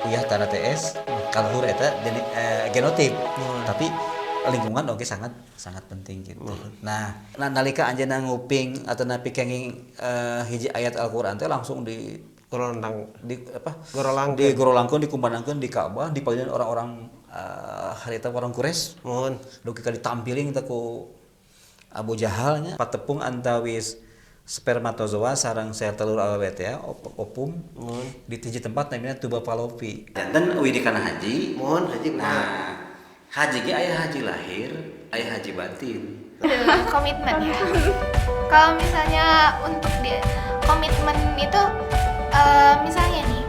Uyah tara TS kaluhur eta genotip. Tapi lingkungan oke sangat sangat penting gitu. Nah, nalika anjeunna nguping atau napi kenging hiji ayat Al-Qur'an teh langsung di Gorondang di apa? Gorolangkeun. Di gorolangkeun, dikumandangkeun di Ka'bah, di panggilan orang-orang harita orang Quraisy. Mohon. Dugi ka ditampiling teh ku Abu Jahal nya. Patepung antawis spermatozoa sareng sel telur awewe teh opum. Mohon. Di hiji tempat namanya tuba falopi. Dan uwi di kana haji. Mohon haji kumaha? Nah, haji ge aya haji lahir, aya haji batin. Komitmen ya. Kalau misalnya untuk dia komitmen itu misalnya nih.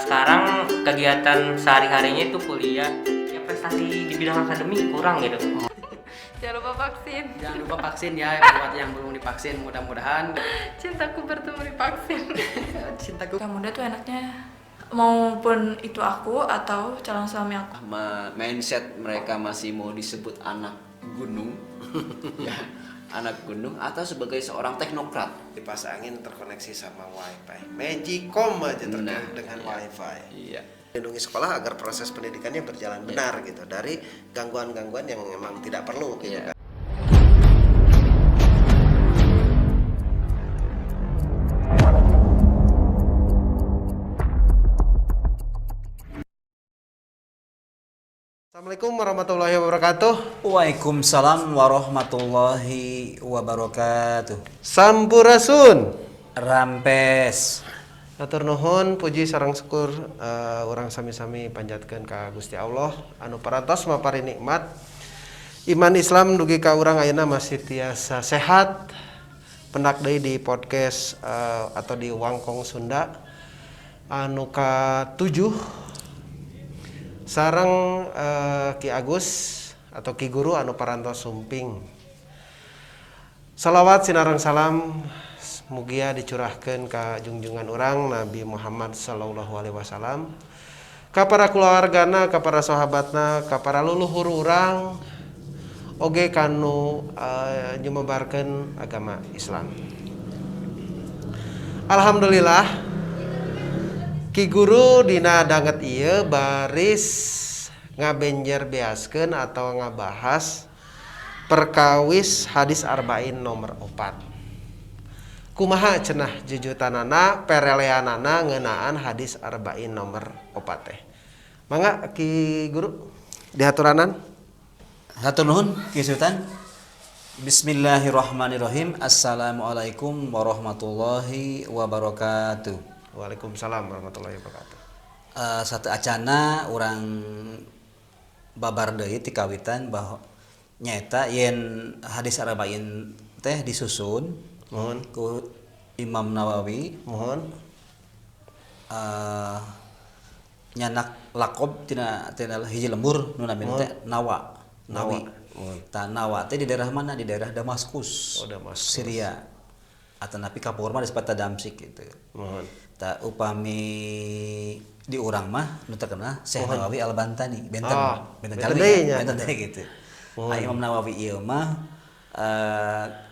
Sekarang kegiatan sehari-harinya itu kuliah, ya prestasi di bidang akademik kurang gitu. Jangan lupa vaksin. Jangan lupa vaksin ya buat yang belum divaksin, mudah-mudahan. Cintaku bertemu di vaksin. Cintaku. Yang muda tuh enaknya maupun itu aku atau calon suami aku. Mindset mereka masih mau disebut anak gunung, ya, anak gunung atau sebagai seorang teknokrat. Dipasangin terkoneksi sama wifi, Magicom aja terkait dengan iya. Wifi. Iya. Lindungi sekolah agar proses pendidikannya berjalan benar gitu dari gangguan-gangguan yang memang tidak perlu gitu Iya. kan. Assalamualaikum warahmatullahi wabarakatuh. Waalaikumsalam warahmatullahi wabarakatuh. Sampurasun. Rampes. Hatur nuhun puji sareng syukur urang sami-sami panjatkeun ka Gusti Allah anu parantos mapari nikmat iman Islam dugi ka urang ayeuna masih tiasa sehat. Pendak deui di podcast atau di Wangkong Sunda anu ka-7 sareng Ki Agus atau Ki Guru anu parantos sumping. Salawat sinareng salam mugia dicurahkeun ka junjungan urang Nabi Muhammad sallallahu alaihi wasallam, ka para keluargana, ka para sahabatna, ka para luluhur urang, oge kanu nyumebarkeun agama Islam. Alhamdulillah Ki Guru dina danget ieu baris ngabenjer beaskeun atau ngabahas perkawis hadis arba'in nomor 4. Kumaha cenah jujutanana pereleanana ngeunaan hadis arba'in nomor 4 teh. Mangga Ki Guru dihaturanan. Hatur nuhun Ki Sultan. Bismillahirrahmanirrahim. Assalamualaikum warahmatullahi wabarakatuh. Waalaikumsalam warahmatullahi wabarakatuh. Satu acana urang babar deui ti kawitan bahwa nyaeta yen hadis arba'in teh disusun Mohon. ku Imam Nawawi. Mohon. Nyanak lakob tina hiji lembur nu namina teh Nawa. Nawi. Mohon. Ta Nawa teh di daerah mana? Di daerah Damaskus. Oh, Damaskus. Syria. Atau napi kapur mah disebut Damsik gitu. Mohon. Ta upami di urang mah nu terkenal Syekh Nawawi Al-Bantani, benten. Ah, benten benten jalmi deui ya, nya. benten deui gitu. Imam Nawawi ieu mah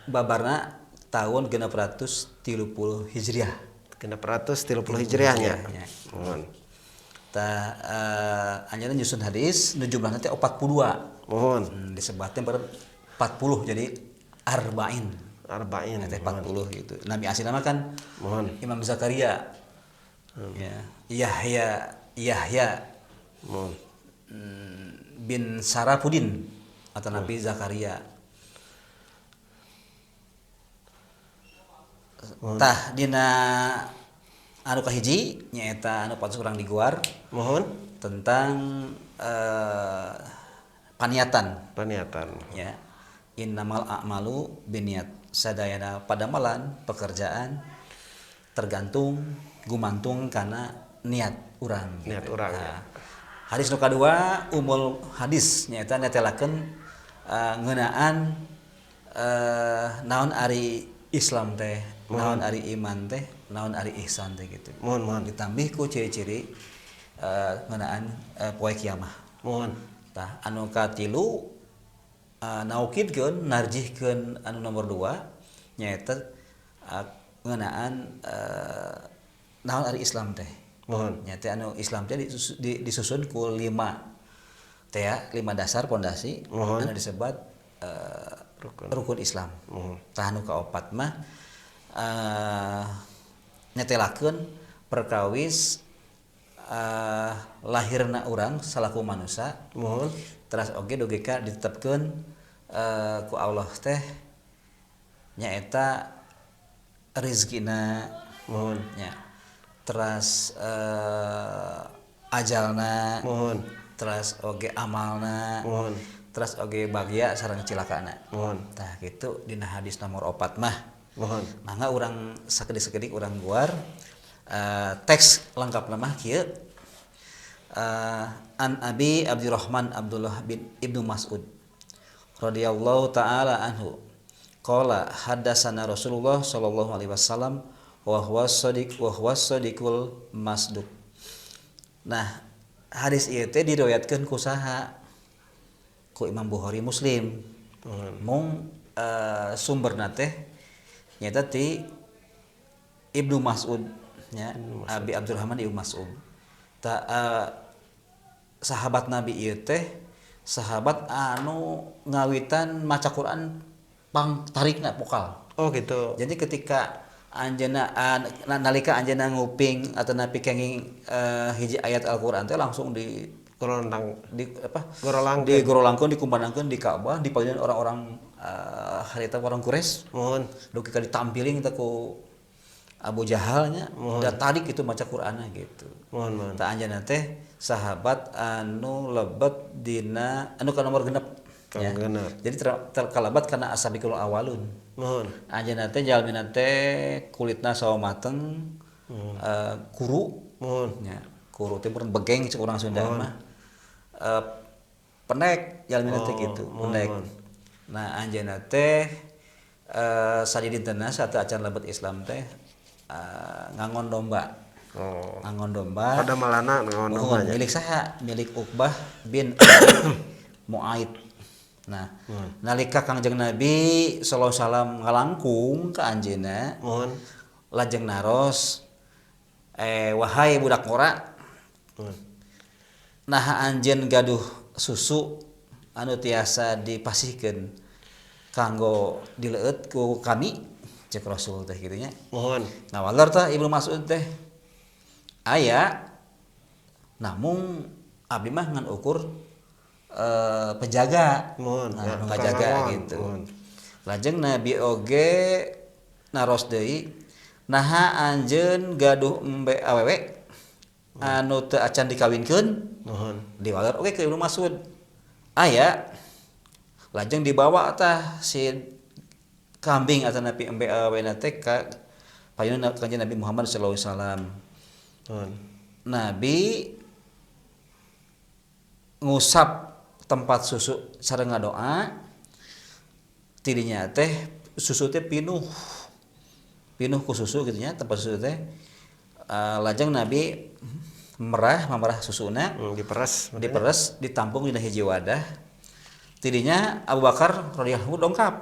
babarna tahun 630 Hijriah. 630 Hijriah nya. Mohon. Ta anjeunna nyusun hadis nu jumlahna teh 42. Mohon. Disebatnya ber 40 jadi arba'in. Arba'in. Teh 40 gitu. Nami asli nama kan Mohon. Imam Zakaria. Ya. Yahya. Mohon. Bin Sarafudin atau Nabi Zakaria. Tah dina anu kahiji nyaeta anu patos urang diguar. Mohon. Tentang paniatan. Paniatan. Ya. Innamal a'malu binniyat. Sadayana padamalan pekerjaan tergantung gumantung karena niat urang. Niat gitu. urang, Nah, ya. Hadis nu kadua umul hadis nyaeta netelakeun ngeunaan naon ari Islam teh, naon ari iman teh, naon ari ihsan teh gitu. Mohon, mohon. Ditambih ku ciri-ciri ngeunaan poe kiamah. Mohon. Tah anu katilu naukidkeun narjihkeun anu nomor 2 nyaeta ngeunaan naon ari Islam teh. Mohon. Nya teh anu Islam teh disusun ku 5 teh ya, 5 dasar pondasi anu disebat rukun Islam. Tah anu kaopat mah nyetelakeun perkawis lahirna urang salaku manusia. Mohon. Teras oge dugi ka ditetepkeun ku Allah teh nyaeta rezekina. Mohon. Nya. Teras ajalna. Mohon. Teras oge amalna. Mohon. Teras oge bagya sareng cilakana. Mohon. Tah kitu dina hadis nomor 4 mah. Mohon. Mangga urang sakedik-sakedik urang guar teks lengkapna mah kieu. An Abi Abdurrahman Abdullah bin Ibnu Mas'ud radhiyallahu taala anhu qala haddatsana Rasulullah sallallahu alaihi wasallam wa huwa shadiq wa huwa shadiqul masduq. Nah, hadis ieu teh diriwayatkeun ku saha? Ku Imam Bukhari Muslim. Mung sumberna teh nyaeta ti Ibnu Mas'ud nya, Abi Abdurrahman Ibnu Mas'ud. Ta sahabat Nabi ieu teh sahabat anu ngawitan maca Quran pang tarikna pokal. Oh gitu. Jadi ketika anjeunna nalika anjeunna nguping atau napi kenging hiji ayat Al-Qur'an teh langsung di gorolangkeun di apa? Gorolangkeun. Digorolangkeun, dikumandangkeun di Ka'bah, dipanggil orang-orang harita orang Quraisy. Mohon. Dugi ka ditampiling teh ku Abu Jahalnya, da tarik itu maca Qur'anna gitu. Mohon, mohon. Tah anjeunna teh sahabat anu lebet dina anu ka nomor 6. Ya. Jadi terkalabat karena asabiqul awalun. Mohon. Anjeunna teh jalmina teh kulitna sawo mateng, kuru. Mohon. Nya, kuru teh mun begeng cek urang Sunda mah. Penek jalmina teh kitu, penek. Nah, anjeunna teh sadidintena satu acan lebet Islam teh ngangon domba. Oh. Ngangon domba. Pada malana ngangon domba. Milik saha? Milik Uqbah bin Mu'aid. Nah, nalika Kangjeng Nabi sallallahu alaihi wasallam ngalangkung ka anjeunna, lajeng naros, wahai budak ngora, naha anjeun gaduh susu anu tiasa dipasihkeun kanggo dileueut ku kami, cek Rasul teh kitu nya. Mohon. Nah, walar tah Ibnu Mas'ud teh aya, namung abdi mah ngan ukur penjaga. Mohon, nah, ya, nu ngajaga gitu. Mohon. Lajeng Nabi oge naros deui, naha anjeun gaduh embe awewe anu teu acan dikawinkeun? Mohon. Diwaler oge ke Ibnu Mas'ud. Aya, lajeng dibawa tah si kambing atau nabi embe awewe teh ka payun kanjeng Nabi Muhammad sallallahu alaihi wasallam. Mohon. Nabi ngusap tempat susu sareng ngadoa, tidinya teh susu teh pinuh ku susu gitu nya, tempat susu teh. Lajeng Nabi memerah susuna, diperes, ditampung dina hiji wadah. Tidinya Abu Bakar radhiyallahu anhu dongkap.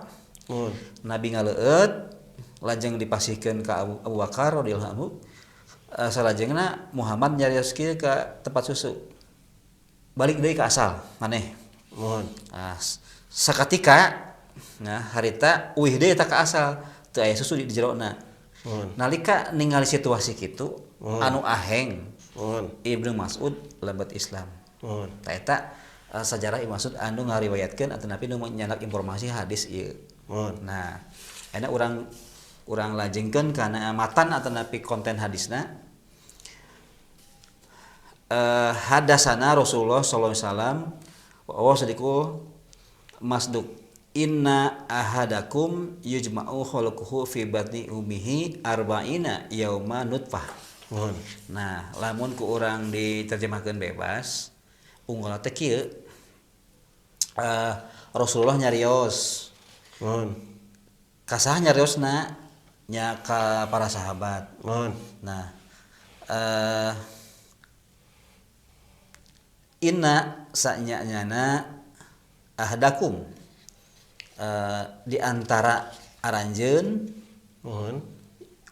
Nabi ngaleueut, lajeng dipasihkeun ka Abu Bakar radhiyallahu anhu. Salajengna Muhammad nyarios kieu ka tempat susu, balik deui ka asal maneh. Mohon. Nah, sakatika nah harita uih deui eta ka asal, teu aya susu di jerona. Nalika ningali situasi kitu, anu aheng Ibnu Mas'ud lebet Islam. Tah eta sajarah Ibnu Mas'ud anu ngariwayatkeun atanapi nu nyanak informasi hadis ieu. Nah, enak urang lajengkeun kana matan atanapi konten hadisna. Hadasana Rasulullah sallallahu alaihi wasallam wa sadiqu masduq inna ahadakum yujma'u khalquhu fi batni ummihi arba'ina yauma nutfah. Nah, lamun ku urang diterjemahkeun bebas, unggul teh kieu, Rasulullah nyarios. Ka saha nyariosna? Nya ka para sahabat. Nah, inna sanyana ahadakum, di antara aranjeun,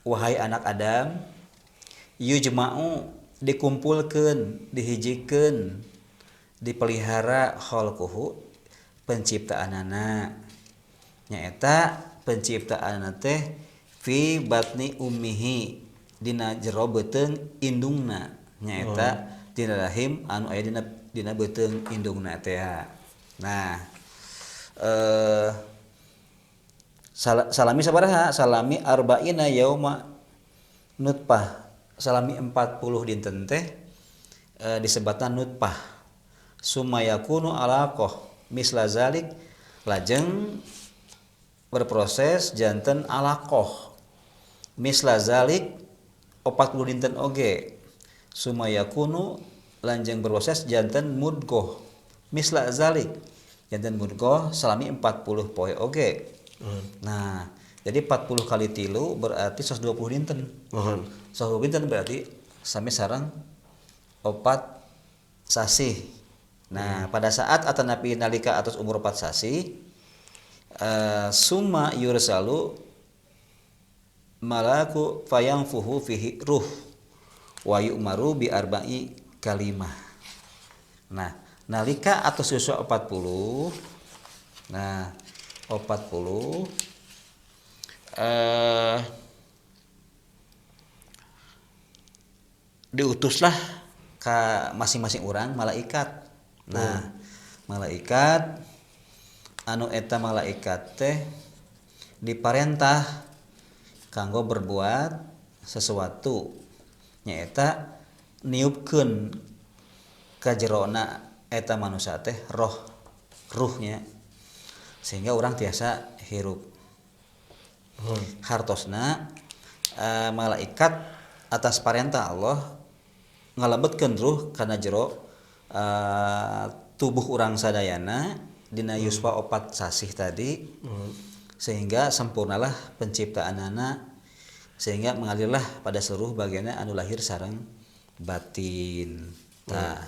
wahai anak Adam, yujma'u Dikumpulkeun, dihijikeun, dipelihara khalquhu penciptaanana. Nyaeta penciptaanana teh fi batni ummihi dina jero beuteung indungna, nyaeta dina rahim anu aya dina beuteung indungna teh. Nah, salami sabaraha? Salami arba'ina yauma nutfah. Salami 40 dinten teh disebatna nutfah. Summa yakunu alaqah misla zalik, lajeng berproses janten alaqah misla zalik 40 dinten oge. Summa yakunu lanjeng berproses janten mudghah misla zalik, janten mudghah salami 40 poe oge. Nah, jadi 40 kali 3 berarti 120 dinten. 120 dinten berarti sami sareng 4 sasih. Nah, pada saat atanapi nalika atas umur 4 sasih, summa yursalu malaku fayanfuhu fihi ruh wa yu'maru bi arba'i kalimah. Nah, nalika atas yuswa 40, nah 40 diutuslah ke masing-masing orang malaikat. Nah, malaikat anu eta malaikat teh diparentah kanggo berbuat sesuatu, nyaeta niupkeun ka jerona eta manusia teh roh, ruhnya, sehingga orang tiasa hirup. Hartosna malaikat atas parentah Allah ngalebetkeun ruh kana jero tubuh urang sadayana dina yuswa 4 sasih tadi, sehingga sempurnalah penciptaanana, sehingga mengalirlah pada seluruh bagiannya anu lahir sareng batin. Nah,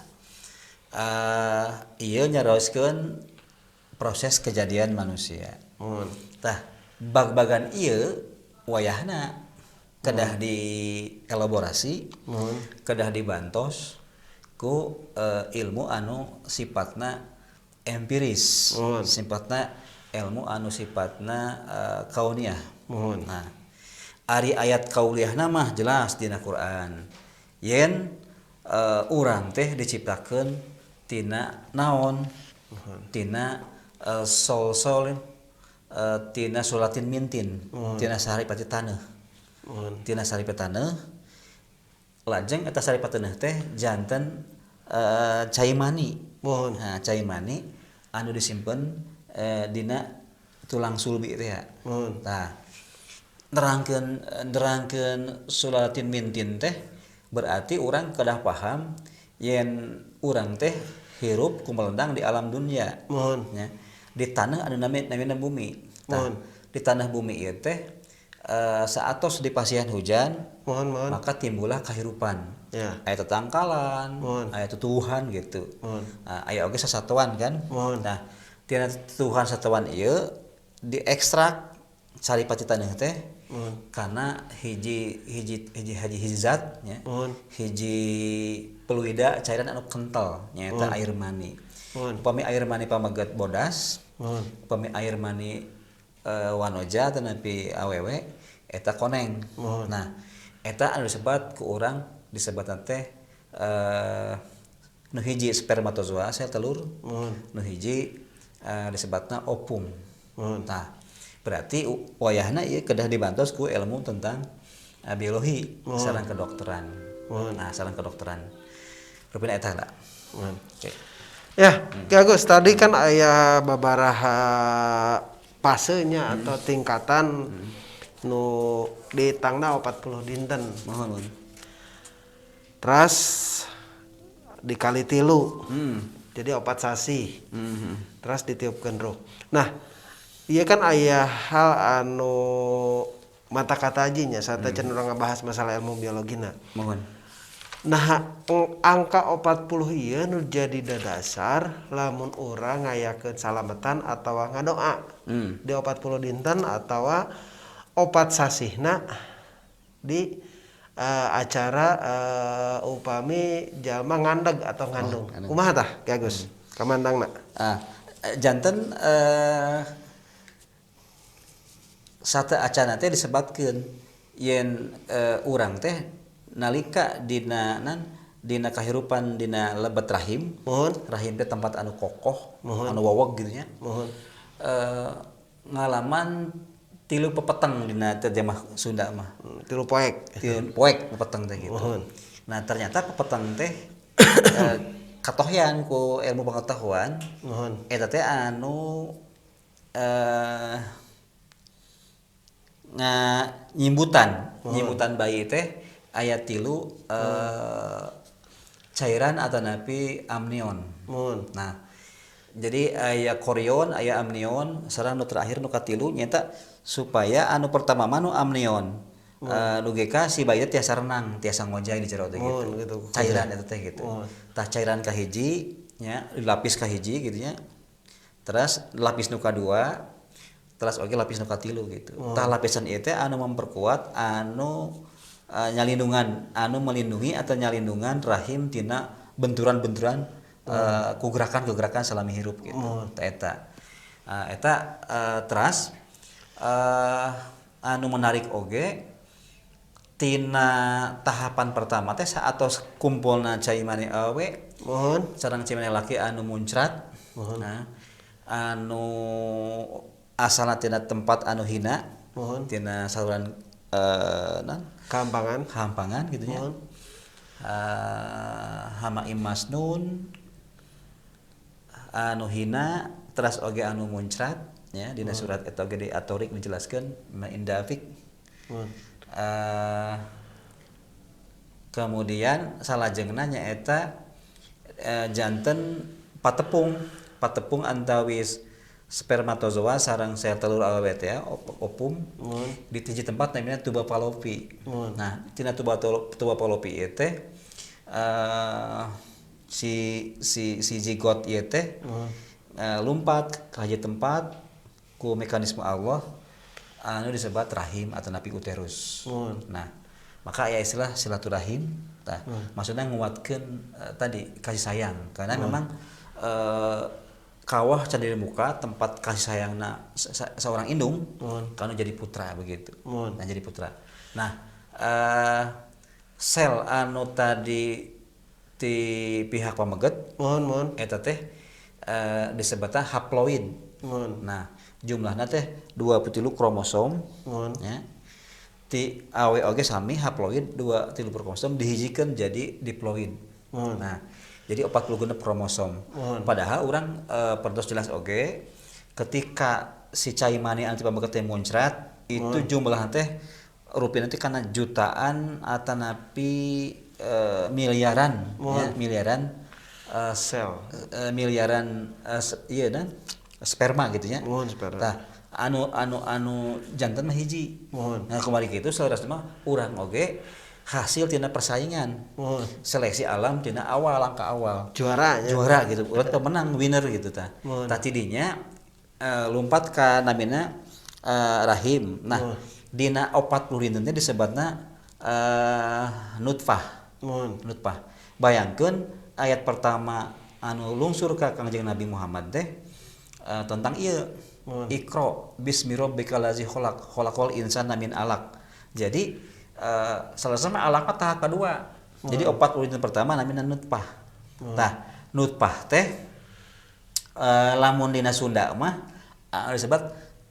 ieu nyaraoskeun proses kejadian manusia. Tah, bag-bagan ieu wayahna kedah dielaborasi, kedah dibantos ku ilmu anu sifatna empiris, sifatna ilmu anu sifatna kauniah. Nah, ari ayat kauliahna mah jelas dina Quran. Yen urang teh diciptakeun tina naon? Tina sol-sol, tina sulatin mintin, tina saripati taneuh. Tina saripati taneuh, lajeng eta saripati taneuh teh janten cai mani. Nah, cai mani anu disimpen dina tulang sulbi teh ya. Nah, nerangkeun sulatin mintin teh berarti urang kedah paham yen urang teh hirup kumelendang di alam dunia. Ya. Di tanah anu namina bumi. Tah, di tanah bumi ieu teh saatos dipasihan hujan, maka timbullah kahirupan. Aya tetangkalan, aya tutuwuhan gitu. Aya oge sasatuan kan. Nah, tina tutuwuhan satuan ieu diekstrak saripati taneuh teh karena hiji hiji hiji hiji hiji zat nya, hiji fluida cairan anu kental nyaeta air mani. Upami air mani pameget bodas, upami air mani wanoja tetapi awewe eta koneng. Nah, eta anu disebat ku urang disebatna teh nu hiji spermatozoa sel telur, nu hiji disebatna ovum. Nah, berarti wayahna ieu kedah dibantos ku ilmu tentang biologi sareng kedokteran. Nah, sareng kedokteran. Rupina eta lah. Oke. Ya, Ki Agus, tadi kan aya babaraha fasenya atau tingkatan nu ditangna 40 dinten. Mohon. Terus dikali 3. Jadi 4 sasih. Terus ditiupkeun ruh. Nah, iya kan aya hal anu mata kata ajinya saat can urang ngabahas masalah ilmu biologina. Mohon. Nah, angka 40 ieu nu jadi dadasar lamun urang ngayakeun salametan atawa ngadoa. Di 40 dinten atawa 4 sasihna di Acara upami jalma ngandeg atau ngandung. Ngandeg. Kumaha tah, Ki Agus? Kamandangna. Ah, janten sateuacanna teh disebatkeun yen urang teh nalika dina nan dina kahirupan dina lebet rahim. Mohon. Rahim teh tempat anu kokoh, Mohon. anu wowog gitu nya. Mohon. Ngalaman tilu pepeteng dina terjemah Sunda mah. Tilu poek. Tilu poek pepeteng teh gitu. Mohon. Nah, ternyata pepeteng teh katohyan ku ilmu pengetahuan. Mohon. Eta teh anu nyimbutan bayi teh aya tilu cairan atanapi amnion. Mohon. Nah, jadi aya korion, aya amnion, sareng nu terakhir nu katilu nyaeta supaya anu pertama mah nu amnion. Nu GK si bayi teh tiasa renang, tiasa ngojay di jero teh gitu. Mohon, gitu. Cairan eta teh gitu. Mohon. Tah cairan kahiji nya lapis kahiji gitu nya. Terus lapis nu kadua, terus oge lapis nu katilu gitu. Tah lapisan ieu teh anu memperkuat anu nyalindungan, anu melindungi atau nyalindungan rahim tina benturan-benturan ku gerakan-gerakan salami hirup gitu. Tah eta. Eta teras anu menarik oge tina tahapan pertama teh saatos kumpulna cai mani awe Mohon. sareng cai mani laki anu muncrat. Nah, anu asalna tina tempat anu hina. Mohon. Tina saluran naon? Kampangan. Hampangan gitu nya. Mohon. Hama imasnun anu hina teras oge anu muncrat ya dina surat eta oge di Atorik menjelaskan maindafik. Mohon. Kemudian salajengna nyaeta janten patepung antawis spermatozoa sareng sel telur awewe teh ya, opum. Mohon. Di hiji tempat namanya tuba fallopi. Mohon. Nah, tina tuba fallopi ieu teh si si si zigot ieu teh Mohon. Lumpat ka hiji tempat ku mekanisme Allah anu disebut rahim atau napi uterus. Mohon. Nah, maka aya istilah silaturahim. Tah, maksudnya nguatkeun tadi kasih sayang karena memang kawah candi muka tempat kasih sayangna seorang indung Mohon. kanu jadi putra begitu. Mohon. Nah, jadi putra. Nah, sel anu tadi di pihak pameget Mohon, mohon. eta teh disebutna haploid. Mohon. Nah, jumlahna teh 23 kromosom. Mohon. Ya. Ti awe oge sami haploid 23 kromosom dihijikeun jadi diploid. Mohon. Nah, jadi 46 kromosom. Mohon. Padahal urang perdos jelas oge ketika si cai mani anti pameget teh muncrat itu jumlah teh rupina teh kana jutaan atanapi miliaran ya, miliaran Sel. Miliaran iya dan sperma gitu ya. Mohon sperma. Tah, anu anu anu jantan mah hiji. Mohon. Nah, kembali gitu saudara mah urang oge hasil tina persaingan. Mohon. Seleksi alam tina awal langkah awal. Juara nya. Juara gitu. Urang pemenang winner gitu tah. Mohon. Tah tidinya lompat ka namina rahim. Nah, dina 40 dinten teh disebutna nutfah. Mohon. Nutfah. Bayangkeun ayat pertama anu lungsur ka Kangjeng Nabi Muhammad teh tentang ieu. Mohon. Iqra bismi rabbikal ladzi khalaq khalaqal insana min alaq. Jadi salah sama alaq mah tahap kedua. Jadi 40 dinten pertama namina nutfah. Tah, nutfah teh lamun dina Sunda mah disebut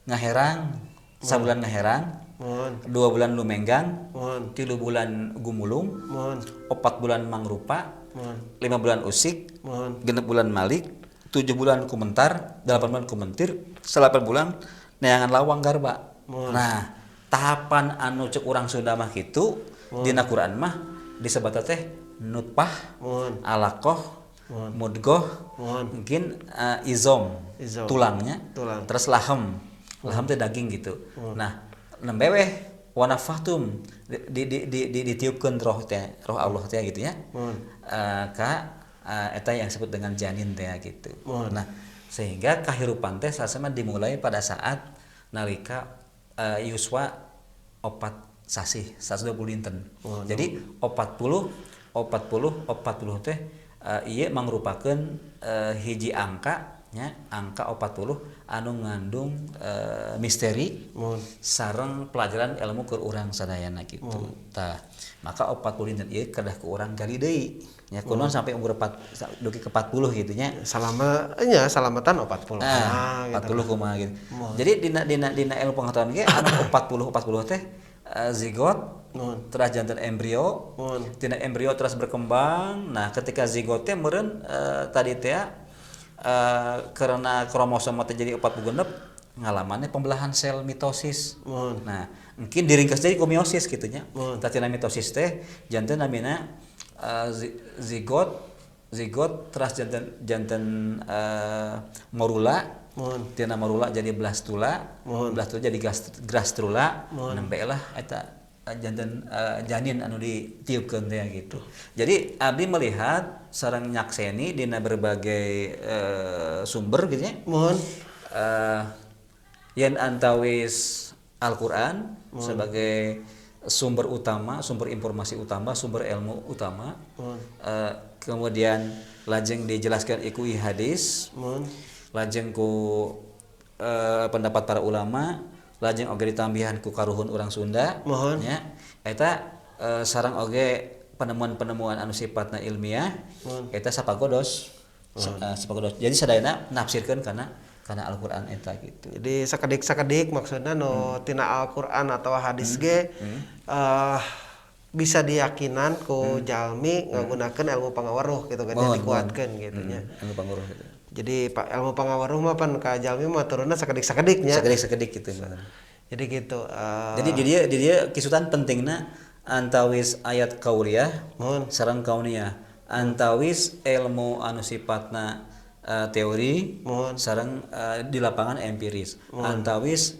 ngaherang, sabulan ngaherang, Mohon. 2 bulan lumenggang, Mohon. 3 bulan gumulung, Mohon. 4 bulan mangrupa, Mohon. 5 bulan usik, Mohon. 6 bulan malik, 7 bulan kumentar, 8 bulan kumentir, 8 bulan neangan lawang garba. Mohon. Nah, tahapan anu cek urang Sunda mah kitu, dina Quran mah disebut teh nutfah, Mohon. alaqah, Mohon. mudgoh, Mohon. mungkin izom, Izom. tulangnya, Tulang. terus lahem, lahem teh daging gitu. Nah, nembe weh wanafahtum di ditiupkeun roh teh, roh Allah teh gitu ya. Mohon. Ka eta yang disebut dengan janin teh gitu. Mohon. Nah, sehingga kahirupan teh sasama dimulai pada saat nalika yuswa 4 sasih, 120 dinten. Jadi 40 40 40 teh ieu mangrupakeun hiji angka nya, angka 40 anu ngandung misteri sareng pelajaran ilmu keur urang sadayana gitu. Tah, maka 40 dinten ieu kedah ku urang gali deui nya, kunaon sampai umur 4 dugi ke 40 gitu nya. Salama nya salamatan 40. Nah, gitu. 40 kumaha gitu. Jadi dina dina dina ilmu pengetahuan ge anu 40 40 teh zigot terus janten embrio, tina embrio terus berkembang. Nah, ketika zigot teh meureun tadi teh karena kromosom teh jadi 46 ngalamannya pembelahan sel mitosis. Nah, mungkin diringkas jadi ku miosis gitu nya. Tah tina mitosis teh janten namina zigot, zigot terus janten janten morula. Tina morula jadi blastula, blastula jadi gastrula, nembe lah eta janten janin anu ditiupkeun teh gitu. Jadi abdi melihat sareng nyakseni dina berbagai sumber gitu nya. Yen antawis Al-Qur'an sebagai sumber utama, sumber informasi utama, sumber ilmu utama. Kemudian lajeng dijelaskan iku hadis. Lajeng ku pendapat para ulama, lajeng oge ditambihan ku karuhun urang Sunda nya. Eta sareng oge penemuan-penemuan anu sifatna ilmiah, eta sapagodos. Sapagodos. Jadi sadayana nafsirkeun kana kana Al-Qur'an eta gitu. Jadi sakedik-sakedik maksudna nu tina Al-Qur'an atau hadis ge bisa diyakinan ku jalmi ngagunakeun ilmu pangaweruh gitu kan, dikuatkeun gitu nya. Ilmu pangaweruh gitu. Jadi Pak ilmu pangaweruh mah pan ka jalmi mah turunna sakedik-sakedik nya. Sakedik-sakedik gitu. Jadi gitu. Jadi di dia kisutan pentingna antawis ayat kauliyah sareng kauniyah, antawis ilmu anu sifatna teori sareng di lapangan empiris, antawis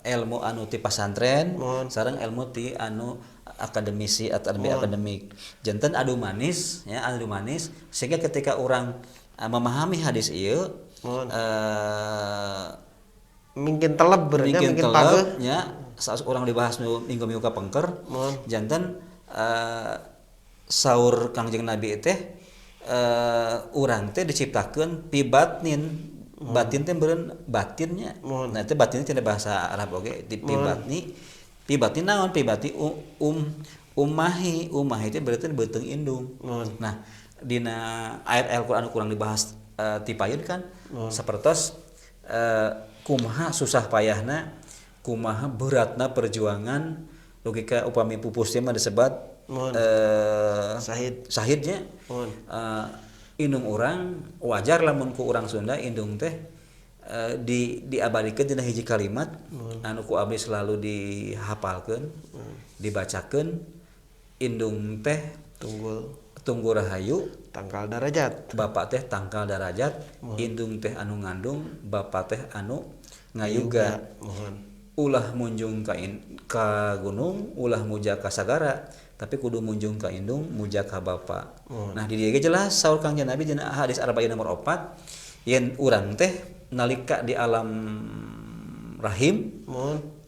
ilmu anu ti pasantren sareng ilmu ti anu akademisi atau akademik. Janten adu manis ya, adu manis sehingga ketika orang memahami hadis ieu mungkin teleb berarti mungkin pageuh nya, saat orang dibahas minggu-minggu kapengker janten saur Kangjeng Nabi teh urang teh diciptakeun pi batnin. Batin teh meureun batinnya. Nah, teh batinnya tina bahasa Arab oge di pi batni. Pi batni naon? Pi batni ummahi. Ummahi teh berarti beuteung indung. Nah, dina ayat Al-Qur'an kurang dibahas tipayun kan sapertos kumaha susah payahna, kumaha beratna perjuangan logika upami pupus teh mah disebat sahid sahidnya. Indung urang wajar lamun ku urang Sunda indung teh diabadikeun dina hiji kalimat anu ku abdi selalu dihafalkeun, dibacakeun, indung teh tunggul tunggu rahayu tangkal darajat, bapak teh tangkal darajat, indung teh anu ngandung, bapak teh anu ngayuga. Ulah munjung ka gunung, ulah muja ka sagara, tapi kudu munjung ka indung, muja ka bapak. Nah, di dieu ge jelas saur Kangjeng Nabi dina hadis arba'in nomor 4, yen urang teh nalika di alam rahim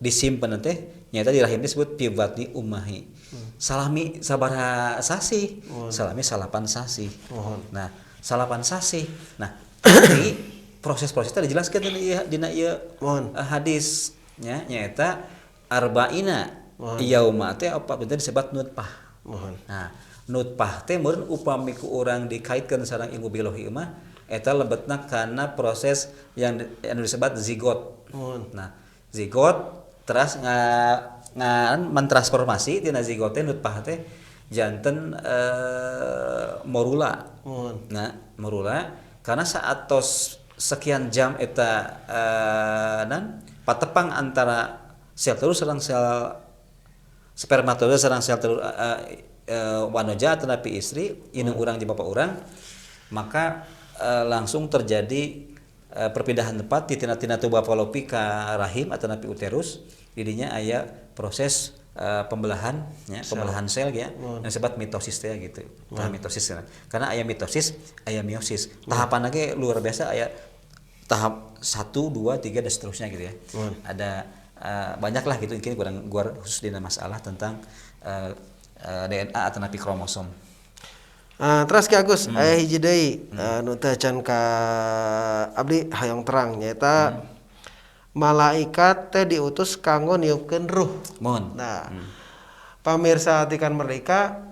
disimpen teh nyata di rahim disebut fi batni ummahi. Salami sabaraha sasih, salami salapan sasih. Nah, salapan sasih. Nah, tapi proses-prosesnya dijelaskan dina ieu hadis nya, nyaeta arba'ina yauma teh opat dinten disebut nutfah. Nah, nutfah teh meureun upami ku urang dikaitkeun sareng ilmu biologi mah eta lebetna kana proses yang disebut zigot. Nah, zigot teras mentransformasi tina zigot teh nutfah teh janten morula. Nah, morula karena saat tos sekian jam eta nan patepang antara sel telur sareng sel spermatozoa sareng sel telur wanoja atau napi istri indung urang jeung bapak urang, maka langsung terjadi perpindahan tempat di tina-tina tuba fallopi ka rahim atau napi uterus. Didinya aya proses pembelahan ya, pembelahan sel ya, yang disebut mitosis teh gitu. Nah, mitosis karena aya mitosis, aya meiosis. Tahapan lagi luar biasa, aya tahap 1, 2, 3 dan seterusnya gitu ya. Ada Banyaklah gitu mungkin kurang gua khusus dina masalah tentang DNA atau napi kromosom. Terus Ki Agus, aya hiji deui nu teu acan ka abdi hayang terang nyaeta malaikat teh diutus kanggo niupkeun ruh. Mohon. Nah, pamirsa Atikan Merdeka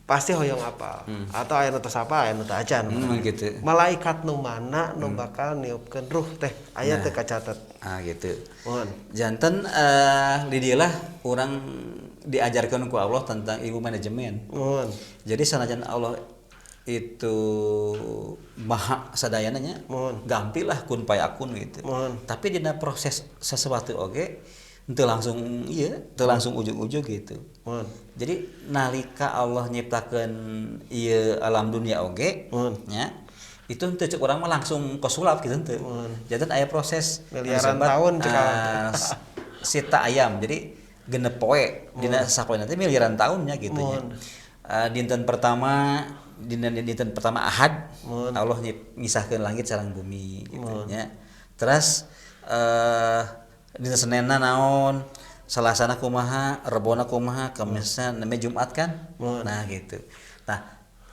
pasti hoyong apal atau aya nu tos apa aya nu teu acan. Gitu. Malaikat nu mana nu bakal niupkeun ruh teh aya teu kacatet? Ah gitu. Mohon. Janten di dieu lah urang diajarkan ku Allah tentang ilmu manajemen. Mohon. Jadi sanajan Allah itu maha sadayananya, gampil lah kun payakun gitu. Mohon. Tapi dina proses sesuatu oge henteu langsung ieu, teu langsung ujug-ujug gitu. Mohon. Jadi nalika Allah nyiptakeun ieu alam dunia oge, nya itu henteu cek urang mah langsung kosulap gitu henteu. Janten aya proses miliaran disebut, tahun cek Allah. Sita ayam. Jadi genep poe dina sapoe nanti miliaran tahunnya gitu nya. Dinten pertama dinten pertama Ahad Allah ngisahkeun langit sareng bumi gitu nya. Terus dinten Senenna naon, Salasana kumaha, Rebona kumaha, Kamisna namanya Jumat kan. Nah gitu. Nah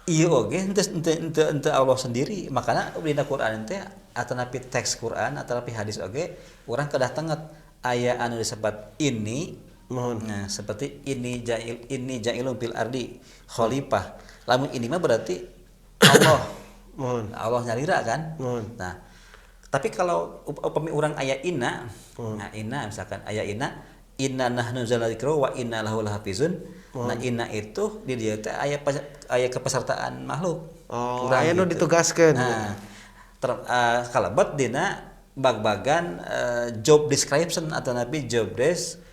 ieu oge henteu Allah sendiri, makana dina Quran teh atanapi teks Quran atanapi hadis oge urang kedah tenget aya anu disebut ini. Nah, seperti ini ja'il ini ja'ilun fil ardi khalifah. Lamun ini mah berarti Allah. Allah nyalira kan? Nah, tapi kalau upami urang aya inna, nah inna misalkan aya inna, inna nahnu nazzalna dzikra wa inna lahu lahafizun. Nah, inna itu di dieu teh aya aya kepesertaan makhluk. Oh, urang aya nu gitu. Ditugaskeun. Nah, kalebet dina bag-bagan job description atau nabi job desk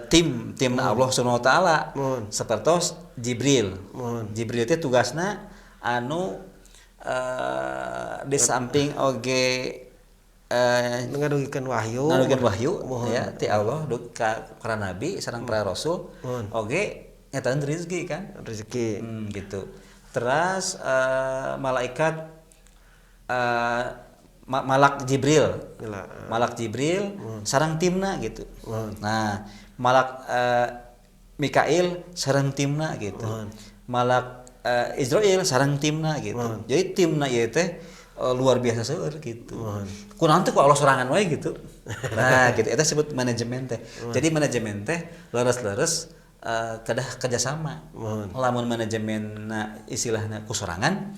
tim Allah Subhanahu wa taala. Sepertos Jibril. Jibril teh tugasna anu di samping oge ngadugikeun wahyu. Ngadugikeun wahyu ya ti Allah ka para nabi sareng para rasul oge nyatakeun rezeki kan? Rezeki. Gitu. Terus malaikat Malak Jibril. Malak Jibril sareng timna gitu. Nah, Malak Mikail sareng timna gitu. Malak Israel sareng timna gitu. Jadi timna ieu teh luar biasa seueur gitu. Kunaon teh ku Allah sorangan wae gitu. Nah, gitu eta disebut manajemen teh. Jadi manajemen teh leres-leres kedah kerjasama. Lamun manajemenna istilahna ku sorangan,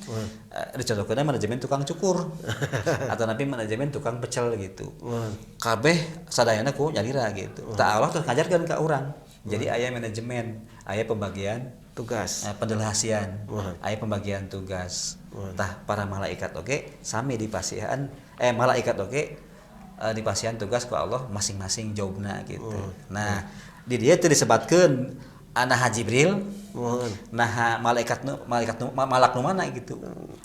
dicontohkeun manajemen tukang cukur atau napi manajemen tukang pecel gitu. Kabeh sadayana ku nyalira gitu. Tah Allah terus ngajarkeun ka urang. Jadi aya manajemen, aya pembagian tugas, pendelahasian, aya pembagian tugas. Tah para malaikat oge sami dipasihan malaikat oge dipasihan tugas ku Allah masing-masing jobna gitu. Nah, di dia teu disebatkeun anaha Jibril, naha malaikat nu malak nu mana gitu.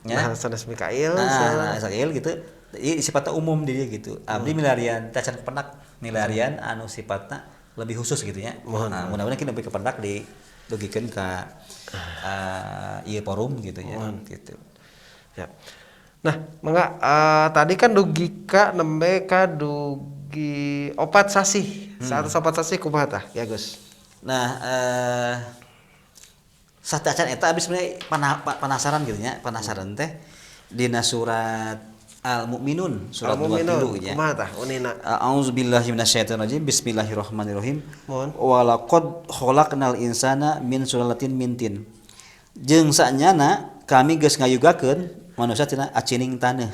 Nya. Nah, sanes Mikail, nah, Mikail gitu. Ieu sifatna umum di dia gitu. Abdi milarian teh can kepenak, milarian anu sifatna lebih khusus gitu nya. Nah, mudah-mudahan kita lebih kepenak didugikeun ka ieu forum gitu nya gitu. Ya. Nah, mangga tadi kan dugi ka nembe ka dugi 4 sasih. 104 sasih kumaha tah, ya Gus? Nah, satacan eta abis sebenarnya penasaran gitu nya, penasaran teh dina surat Al-Mu'minun surat 23 nya. Kumaha tah unina? A'udzubillahi minasyaitonirrajim. Bismillahirrahmanirrahim. Walaqad khalaqnal insana min sulalatin min tin. Jeung sanyana kami geus ngayugakeun manusia tina acining taneuh.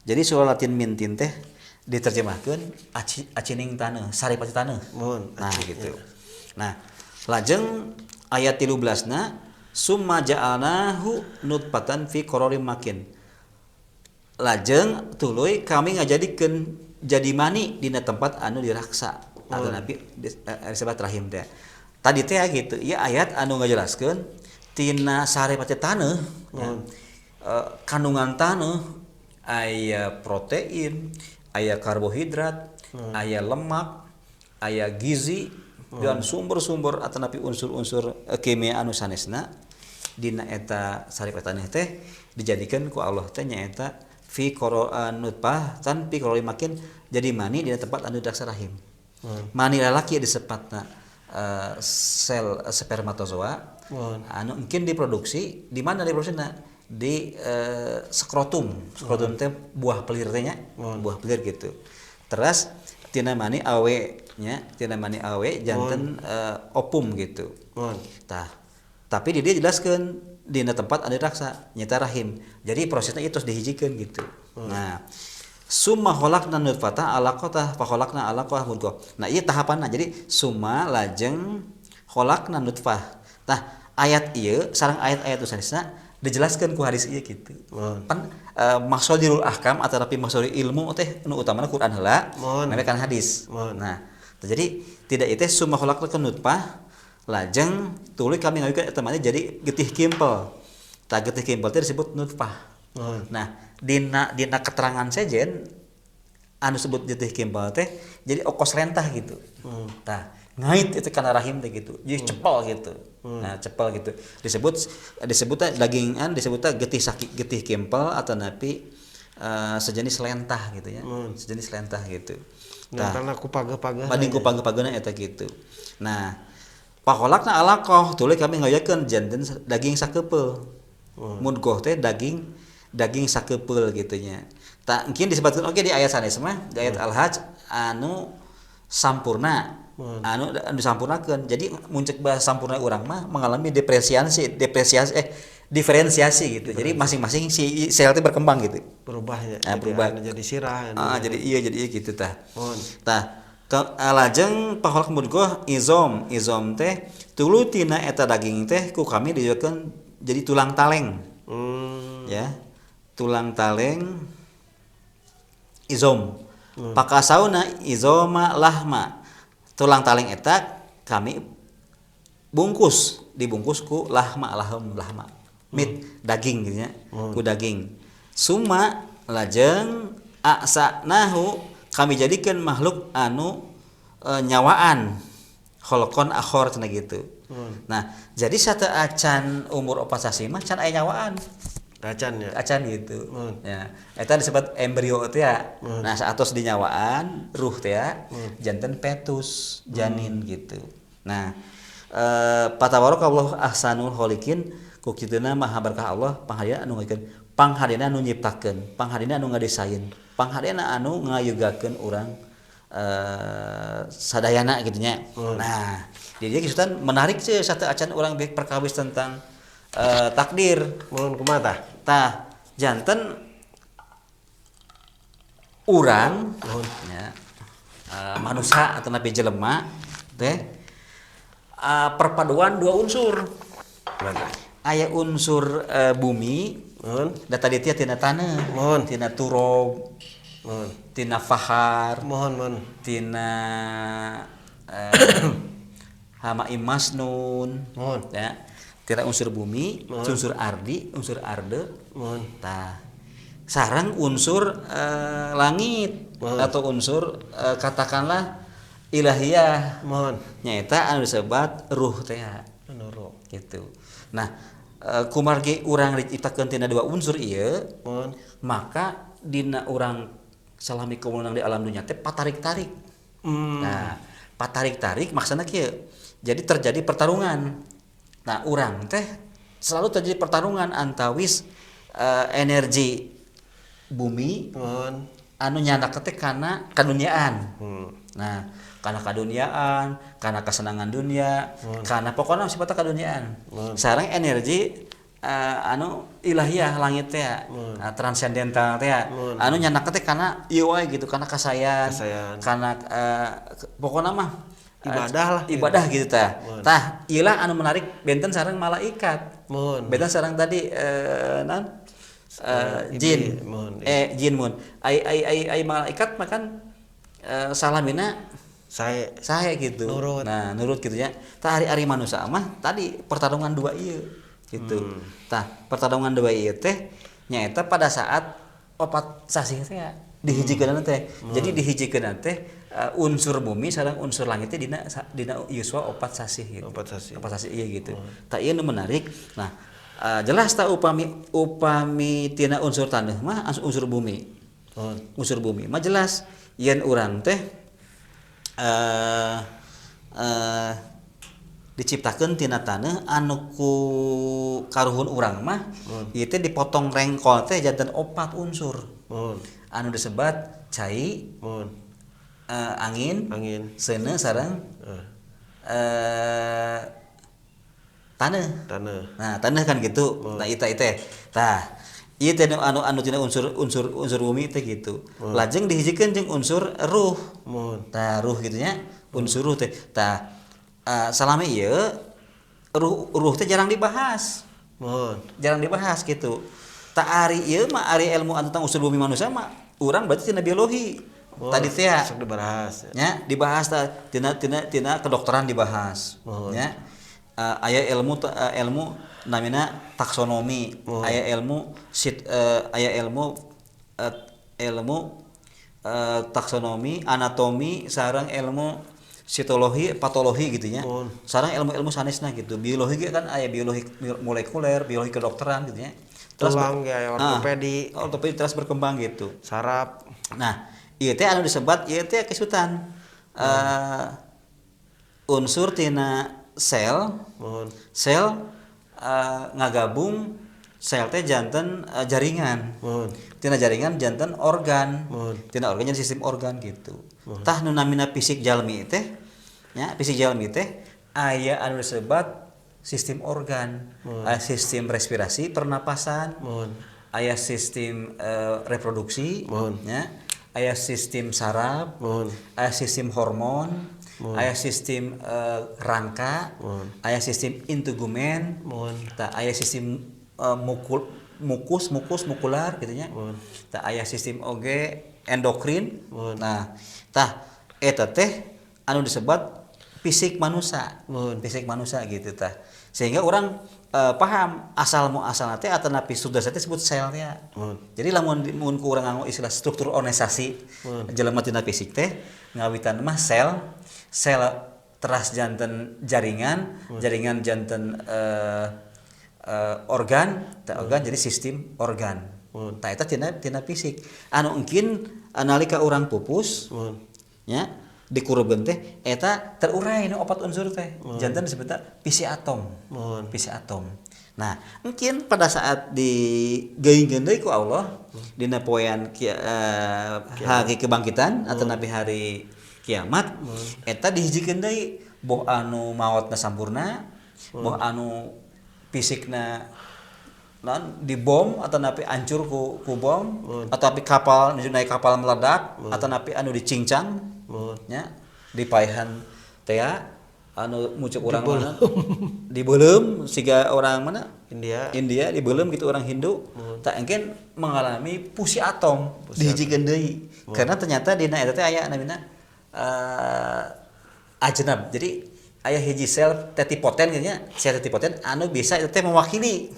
Jadi sulalatin min tin teh diterjemahkeun acining taneuh, saripati taneuh. Nah, gitu. Nah, lajeng ayat 13-na summa ja'alnahu nutfatan fi qararin makin. Lajeng tuluy kami ngajadikeun jadi mani dina tempat anu diraksa atau nabi disebut rahim teh. Tadi teh gitu, ieu ayat anu ngajelaskeun tina saripati taneuh, kandungan taneuh aya protein, aya karbohidrat, aya lemak, aya gizi dan sumber-sumber atau napi unsur-unsur kimia anu sanesna dina eta saripati taneuh teh dijadikeun ku Allah teh nyaeta Fi nutfah tan fi qarori makin jadi mani dina tempat anu daksa rahim. Mani lalaki disepatna sel spermatozoa anu mungkin diproduksi di mana diproduksina di skrotum. Skrotum teh buah pelir teh nya, buah pelir gitu. Terus tina mani awe nya, tina mani awe janten opum gitu. Tah, tapi di dia jelaskeun dina tempat anu raksa nyata rahim. Jadi prosesnya itu terus dihijikeun gitu. Nah, summa khalaqna nutfata alaqata fa khalaqna alaqah mudghah. Nah, ieu tahapanna. Jadi summa lajeng khalaqna nutfah. Tah, ayat ieu sareng ayat-ayat sanesna dijelaskeun ku hadis ieu gitu. Pan masadirul ahkam atau tapi masadir ilmu teh nu utamana Quran heula, namanya kan hadis. Nah, jadi tidak ieu teh summa khalaqna nutfah lajeng tuluy kami ngawikeun eta mah jadi getih kimpel. Tah getih kimpel teh disebut nutfah. Nah, dina keterangan sejen anu sebut getih kimpel teh jadi okos lentah gitu. Tah, ngait itu kana rahim teh gitu. Jadi cepel gitu. Nah, cepel gitu. Disebutnya dagingan, disebutnya getih sakit getih kimpel atau napi sejenis lentah gitu ya. Sejenis lentah gitu. Tah, ku pageh-pageh. Banding ku pageh-pagehna eta gitu. Nah, pakolakna alaqah tuluy kami ngayakeun janten daging sakepeul. Mudghah teh daging sakepeul gitu nya. Tah mungkin disebutkeun oge di ayat sanes mah, di ayat Al-Hajj anu sampurna. Anu disampurnakeun. Jadi muncul bahasa sampurna urang mah mengalami depresiasi diferensiasi gitu. Jadi masing-masing si sel teh berkembang gitu. Berubah ya. Nah, berubah jadi sirah. Jadi iya gitu tah. Tah lajeng paholak mudghah izom teh tuluy tina eta daging teh ku kami dijualkeun jadi tulang taleng. Ya. Tulang taleng izom. Pakasauna izoma lahma. Tulang taleng eta kami dibungkus ku lahma lahma. Meat daging gitu nya, ku daging. Summa lajeng aksanahu kami jadikan makhluk anu nyawaan kholqon akhor cenah gitu. Nah, jadi satu acan umur 4 sasih mah can aya nyawaan. Acan ya. Acan gitu. Ya, eta disebut embrio teh ya. Nah, saatos dinyawaan ruh teh ya, janten fetus, janin gitu. Nah, patabarokallahu ahsanul khaliqin ku kituna maha berkah Allah panghadina anu ngaikeun, panghadina anu nyiptakeun, panghadina anu ngadesain, panghadina anu ngayugakeun urang sadayana gitu nya. Nah, jadi kisutan menarik sih satu acan urang baik perkawis tentang takdir. Mun kumaha tah? Tah, janten urang nya manusia atau napi jelema teh perpaduan dua unsur. Aya unsur bumi, da tadi teh tina taneuh, tina turob, tina fahar, tina hama imasnun, ya. Tina unsur bumi, unsur ardi, unsur arde, tah. Sareng unsur langit atau unsur katakanlah ilahiyah, nyaeta anu disebut ruh teh, gitu. Nah, kumargi urang diciptakeun tina dua unsur ieu, maka dina urang salami kumunang di alam dunia teh patarik-tarik. Nah, patarik-tarik maksudna kieu. Jadi terjadi pertarungan. Nah, urang teh selalu terjadi pertarungan antawis energi bumi anu nyandak teh kana kaduniaan. Nah, kana kaduniaan, kana kesenangan dunia, kana pokona sifatna kaduniaan. Sareng energi anu ilahiyah langit teh, transendental teh, anu nyandak teh kana ieu wae gitu, kana kasayan, kana pokona mah ibadah lah, ibadah gitu tah. Tah, ieu anu menarik benten sareng malaikat. Benten sareng tadi jin. Jin mun. Ai malaikat makan salamina sae gitu. Nurut. Nah, nurut gitu ya. Tah ari-ari manusia mah tadi pertarungan dua ieu gitu. Tah, pertarungan dua ieu teh nyaeta pada saat 4 sasih teh dihijikeun teh. Jadi dihijikeun teh unsur bumi sareng unsur langit teh dina yuswa 4 sasih gitu. 4 sasih. 4 sasih ieu gitu. Tah ieu nu menarik. Nah, Jelas tak upami upami tina unsur taneuh mah unsur bumi. Unsur bumi mah jelas yen urang teh diciptakeun tina taneuh anu ku karuhun urang mah ieu teh dipotong rengkol teh janten opat unsur. Anu disebat cai, angin, seuneu sareng taneuh. Nah, taneuh kan gitu. Nah, eta teh. Tah, ieu teh anu anu tina unsur unsur unsur bumi teh gitu. Lajeng dihijikeun jeung unsur ruh. Tah, ruh kitu nya, unsur ruh teh. Tah, salami ieu ruh ruh teh jarang dibahas. Jarang dibahas gitu. Tah ari ieu mah ari ilmu tentang unsur bumi manusia mah urang berarti tina biologi. Tadi teh sok dibahas. Nya, dibahas tah tina tina tina kedokteran dibahas. Nya. Aya ilmu ilmu namina taksonomi, aya ilmu aya ilmu ilmu taksonomi, anatomi, sareng ilmu sitologi, patologi gitu nya. Sareng ilmu-ilmu sanesna gitu. Biologi ge kan aya biologi molekuler, biologi kedokteran gitu nya. Terus tulang ge aya ortopedi. Nah, ortopedi terus berkembang gitu. Saraf. Nah, ieu teh anu disebat ieu teh kesutan. Unsur tina sel, sel ngagabung sel teh janten jaringan. Tina jaringan janten organ. Tina organ jadi sistem organ gitu. Tah nu namina fisik jalmi teh nya, fisik jalmi teh aya anu disebat sistem organ. Aya sistem respirasi, pernapasan. Aya sistem reproduksi, nya. Aya sistem saraf, aya sistem hormon, aya sistem rangka, aya sistem integumen, tah aya sistem mukus mukus mukular gitu nya. Tah aya sistem oge endokrin. Nah, tah eta teh anu disebat fisik manusia. Fisik manusia gitu tah. Sehingga orang paham asal muasalna teh atanapi struktur teh disebut sel teh. Jadi lamun mun ku urang nganggo istilah struktur organisasi jelema tina fisik teh ngawitan mah sel, sel teras janten jaringan, jaringan janten organ, organ jadi sistem organ. Tah eta tina tina fisik. Anu engkin nalika urang pupus nya dikurubkeun teh eta terurai nu opat unsur teh. Janten disebutna fisi atom. Fisi atom. Nah, mungkin pada saat digeungkeun deui ku Allah dina poean hari kebangkitan atau nabi hari kiamat, eta dihijikeun deui boh anu maotna sampurna, boh anu fisikna non dibom atau napi hancur ku bom, atau napi kapal nuju naik kapal meledak, atau napi anu dicincang nya dipaehan tea anu mucuk orang mana dibeuleum siga orang mana India. India dibeuleum gitu orang Hindu tak engken mengalami fusi atom dihijikeun deui karena ternyata dina eta teh aya namina ajnab. Jadi aya hiji sel tetipoten gitu nya, sel tetipoten anu bisa eta teh mewakili.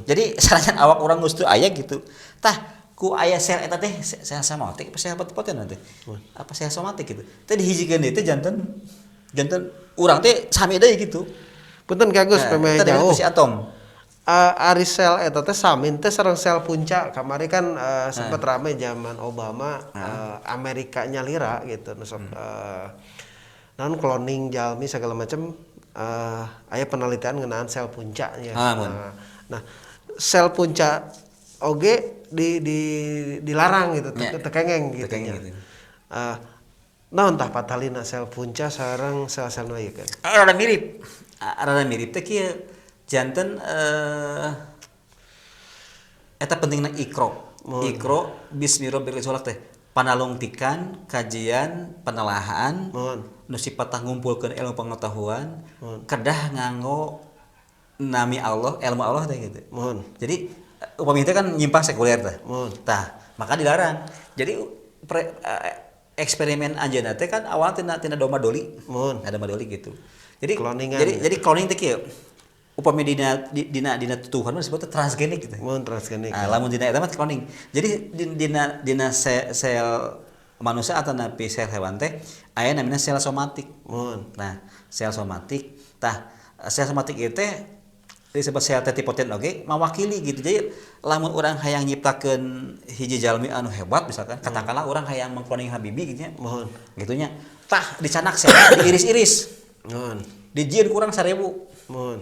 Jadi sanajan awak urang geus teu aya gitu. Tah ku aya sel eta teh sel somatik apa sel tetipoten nanti? Apa sel somatik gitu. Teh dihijikeun deui teh janten janten urang teh sami deui gitu. Punten Ki Agus, Nah, pemeh eta jauh. fusi atom. Ari sel eta teh samin teh sareng sel punca. Kamari kan sempet rame zaman Obama, Amerika nyalira gitu nu sok naon cloning jalmi segala macam, aya penelitian ngeunaan sel punca nya. Mun. Nah, sel punca oge di dilarang gitu, teu kengeng gitu Teu kengeng nya. gitu. Naon tah patalina sel punca sareng sel-sel nu ieu kan? Rada mirip. Rada mirip teh kieu. Janten eta pentingna ikro. Ikro bismi rabbil khalaq teh panalungtikan, kajian, penelahan, nu sipatah ngumpulkeun ilmu pengetahuan, kedah nganggo nami Allah, ilmu Allah teh gitu. Jadi upami teh kan nyimpang sekuler teh. Tah, maka dilarang. Jadi eksperimen anjeunna teh kan awalnya tina tina domba doli. Ada domba doli gitu. Jadi Cloningan jadi gitu. jadi cloning teh kieu. Upami dina dina dina tutuhan mah disebutnya transgenik gitu. Mun transgenik. Nah, lamun dina eta mah cloning. Jadi dina dina sel manusia atau napi sel hewan teh aya namina sel somatik. Nah, sel somatik tah sel somatik ieu teh Disebut sel totipoten oge mawakili gitu. Jadi lamun urang hayang nyiptakeun hiji jalmi anu hebat misalkan, katakanlah urang hayang mengkloning Habibie gitu nya. Mohon. Gitu nya. Tah dicanak sel diiris-iris. Mohon. Dijieun kurang 1000. Mohon.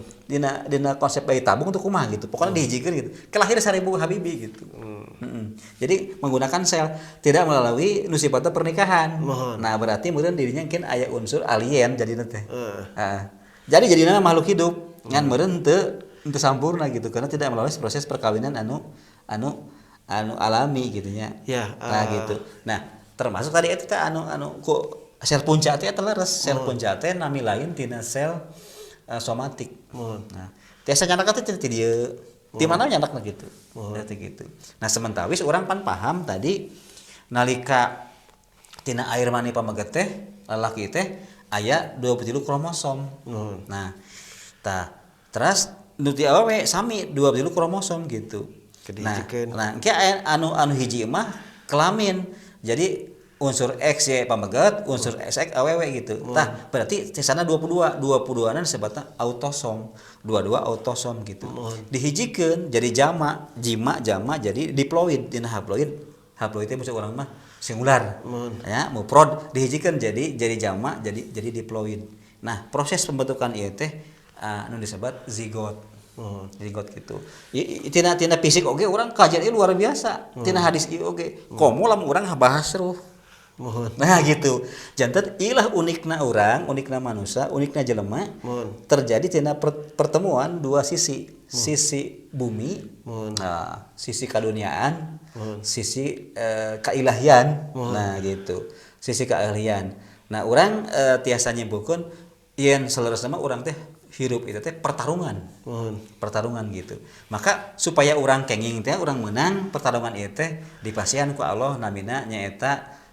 Dina konsep bayi tabung tuh kumaha gitu. Pokoknya dihijikeun gitu. Kelahir 1000 Habibie gitu. Jadi menggunakan sel tidak melalui nu sifatna pernikahan. Mohon. Nah, berarti meureun dirinya mungkin aya unsur alien jadina teh. Heeh. Heeh. Jadi jadina makhluk hidup ngan meureun teu sampurna gitu karena tidak melalui proses perkawinan anu anu anu alami gitu nya. Ya, Nah, gitu. Nah, termasuk tadi eta teh anu anu ku sel punca teh eta leres. Sel punca teh nami lain tina sel somatik. Mohon. Nah, tiasa nyandak teh ti dieu. Di mana nyandakna gitu. Teh gitu. Nah, sementawis urang pan paham tadi nalika tina air mani pameget teh lalaki teh aya 23 kromosom. Mohon. Nah, tah terus nu ti awewe sami 23 kromosom gitu. Nah, Kedihijikeun. nah engke aya anu anu hiji mah kelamin. Jadi unsur X Y pameget, unsur X X awewe gitu. Tah, berarti sisana 22, 22-an disebutna autosom. 22 autosom gitu. Dihijikeun jadi jama, jima jama jadi diploid dina haploid. Haploid teh maksud urang mah singular. Ya, muprod dihijikeun jadi jama, jadi diploid. Nah, proses pembentukan ieu teh anu disebut zigot. Zigot gitu. Tina tina fisik oge urang kajian ieu luar biasa. Tina hadis ieu oge. Komo lamun urang bahas ruh. Mohon. Nah gitu. Janten ilah unikna urang, unikna manusia, unikna jelema. Mohon. Terjadi tina pertemuan dua sisi. Sisi bumi, Mohon. nah, sisi kaduniaan, Mohon. sisi kailahian. Nah gitu. Sisi keahlian. Nah, urang tiasa nyimpulkeun yen saleresna mah urang teh hirup itu teh pertarungan. Mohon. Pertarungan gitu. Maka supaya urang kenging teh urang menang pertarungan ieu teh dipasihan ku Allah namina nyaeta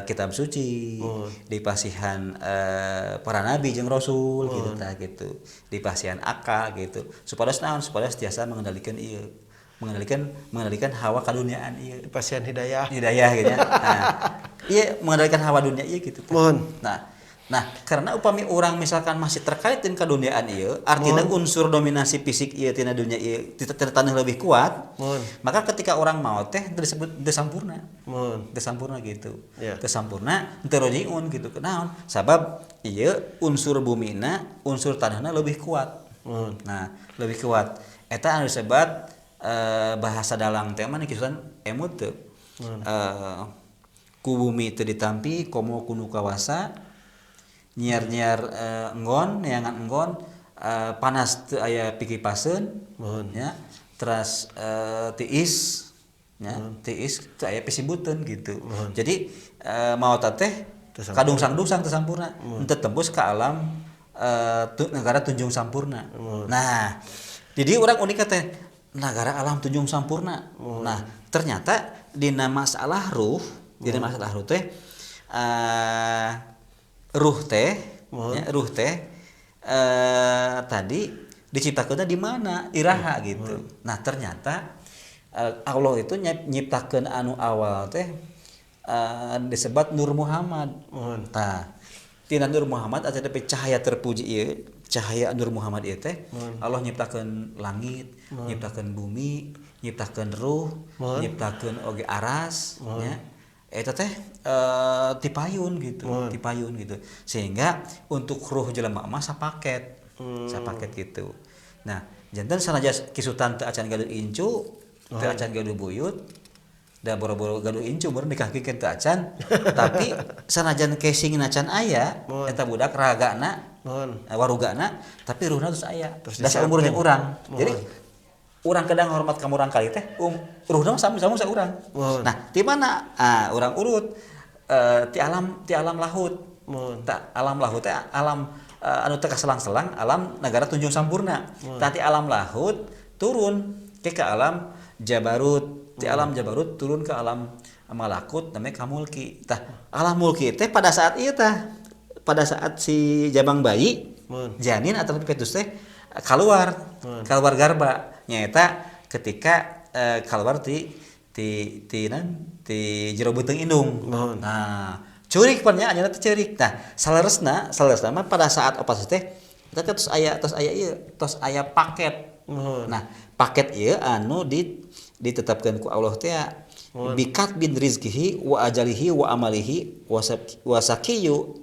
kitab suci, dipasihan para nabi jeung rasul gitu tah gitu. Dipasihan akal gitu. Supados naon? Supados tiasa mengendalikan ieu, mengendalikan hawa kaduniaan ieu. Dipasihan hidayah. Hidayah gitu ya. Nah, iya mengendalikan hawa dunia ieu gitu. Mohon. Nah, karena upami orang misalkan masih terkait dengan keduniaan ieu, artinya unsur dominasi fisik ieu tina dunia ieu tina tanah lebih kuat. Mohon. Maka ketika orang mau teh disebut teu sampurna. Mohon. Teu sampurna gitu. Ya. Teu sampurna teu rojiun gitu. Kunaon? Sabab ieu unsur bumina, unsur tanahna lebih kuat. Mohon. Nah, lebih kuat. Eta anu disebut bahasa dalang teh mah kisusan emut teu. Ku bumi teu ditampi komo kunu kawasa nyiar-nyiar enggon neangan enggon panas teu aya pikipaseun. Mohon. Ya, teras tiis ya, tiis teu aya pisimbuteun gitu. Jadi maot teh kadungsang-dungsang teu sampurna, henteu tembus ka alam negara Tunjung Sampurna. Nah, jadi orang unik teh negara alam Tunjung Sampurna. Nah, ternyata dina masalah ruh, dina masalah ruh teh ruh teh, ya, ruh teh tadi diciptakeunna di mana iraha gitu. Nah, ternyata Allah itu nyiptakeun anu awal teh disebut Nur Muhammad. Tah, tina Nur Muhammad atau cahaya terpuji ieu, cahaya Nur Muhammad ieu teh Allah nyiptakeun langit, nyiptakeun bumi, nyiptakeun ruh, nyiptakeun oge aras nya. Eta teh tipayun gitu, tipayun gitu. Sehingga untuk ruh jelema mah sapaket. Sapaket gitu. Nah, janten sanajan kisutan teu acan gaduh incu, teu acan gaduh buyut, da boro-boro gaduh incu meureun nikahkeun teu acan, tapi sanajan casing acan aya, eta budak ragana, warugana, tapi ruhna terus aya. Terus Da saumurna urang. Jadi urang kadang hormat ka urang kali teh, ruhna mah sami-sami sa urang. Nah, di mana? Ah, urang urut ti alam lahut. Ta alam lahut teh alam anu teu kaselang-selang, alam negara Tunjung Sampurna. Tah ti alam lahut turun ke alam Jabarut. Ti alam Jabarut turun ke alam Malakut namanya Kamulki. Tah alam mulki teh pada saat ieu tah, pada saat si jabang bayi, janin atau fetus teh keluar, keluar garba. Nyaeta ketika keluar ti ti ti nan ti jero beuteung indung. Nah, ceurik pan nya anjeunna teh ceurik. Nah, saleresna mah pada saat operasi teh Eta tos aya ieu, tos aya paket. Nah, paket ieu anu ditetapkeun ku Allah teh bikatbi rizkihi wa ajalihi wa amalihi wa syaqiyyu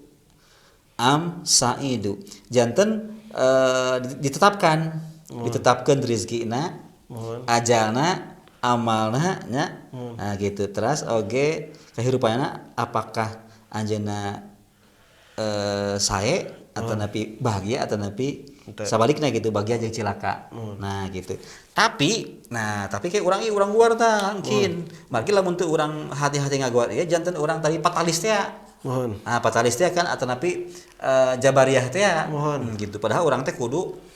am sa'idu. Janten ditetapkan ditetapkan rizkina, ajalna, amalna nya. Nah, gitu. Terus oge kehidupanna, apakah anjeunna sae atau napi bahagia atau napi sabalikna gitu, bahagia jeung cilaka. Nah, gitu. Tapi nah, tapi kayak urang ieu, urang luar tah mungkin. Margi lamun teu urang hati-hati ngaguar ieu, janten urang tadi fatalis teh. Nah, fatalis teh kan atau napi jabariyah teh. Gitu. Padahal urang teh kudu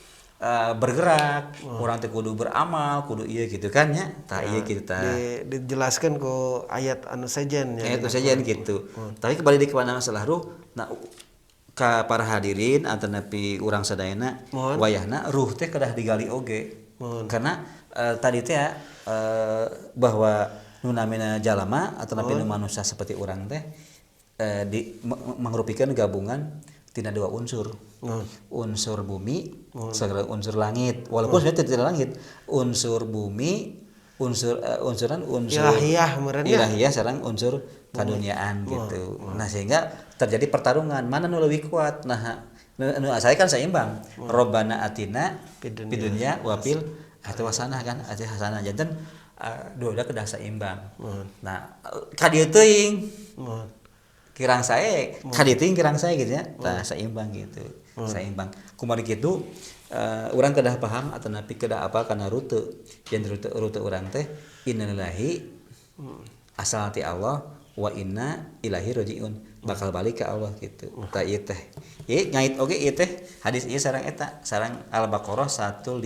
bergerak, urang teh kudu beramal, kudu ieu gitu kan nya. Tah, ieu gitu tah. Dijelaskan ku ayat anu sejen ya. Ayat anu sejen gitu. Tapi kembali di kepada masalah ruh, nah, ka para hadirin atau napi urang sadayana, wayahna ruh teh kedah digali oge. Karena tadi teh ya, bahwa nu namina jalama atau napi nu manusia seperti urang teh di mangrupikeun gabungan tina dua unsur. Unsur bumi sareng unsur langit. Walaupun sebenarnya tidak langit, unsur bumi, unsur unsuran unsur Ilahiyah meureun nya. Ilahiyah sareng unsur kaduniaan gitu. Nah, sehingga terjadi pertarungan mana nu leuwih kuat. Nah, nu saya kan seimbang. Robbana atina fid dunya fid dunya wa fil akhirati hasanah kan, ati hasanah, janten dua kedah seimbang. Nah, ka dieu teuing kirang sae, ka dieu teuing kirang sae gitu ya. Tah, seimbang gitu. Seimbang. Kumaha kitu urang kedah paham atau napi kedah apa kana rute. Yang rute rute urang teh innalillahi, asal ti Allah, wa inna ilaihi rajiun, bakal balik ke Allah gitu. Tah, ieu teh. Ieu ngait oge ieu teh hadis ieu sareng eta, sareng Al-Baqarah 157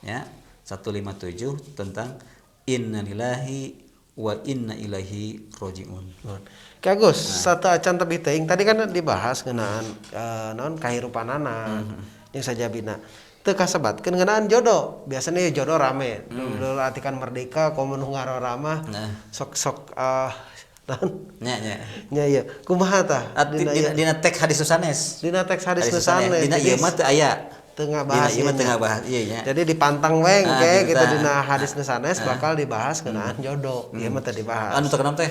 ya, 157 tentang innalillahi wa inna ilaihi rajiun. Ki Agus, satu acan tebih teuing tadi kan dibahas ngeunaan naon kahirupanana jeung sajabina. Teu kasebatkeun ngeunaan jodoh. Biasanya jodoh rame. Dulu atikan merdeka komo nu ngaroramah sok-sok naon? Nya nya. Nya ieu. Kumaha tah? Dina, Dina dina teks hadis nu sanes. Dina teks hadis nu Hadis nu sanes. sanes. Dina Jadi ieu mah teu aya. Teu Dina ngabahas ieu mah ieu teu nya. Ngabahas ieu nya. Jadi dipantang we engke gitu gitu tah. Dina hadis nu sanes bakal dibahas ngeunaan jodoh. Ieu mah teu dibahas. Anu terkenal teh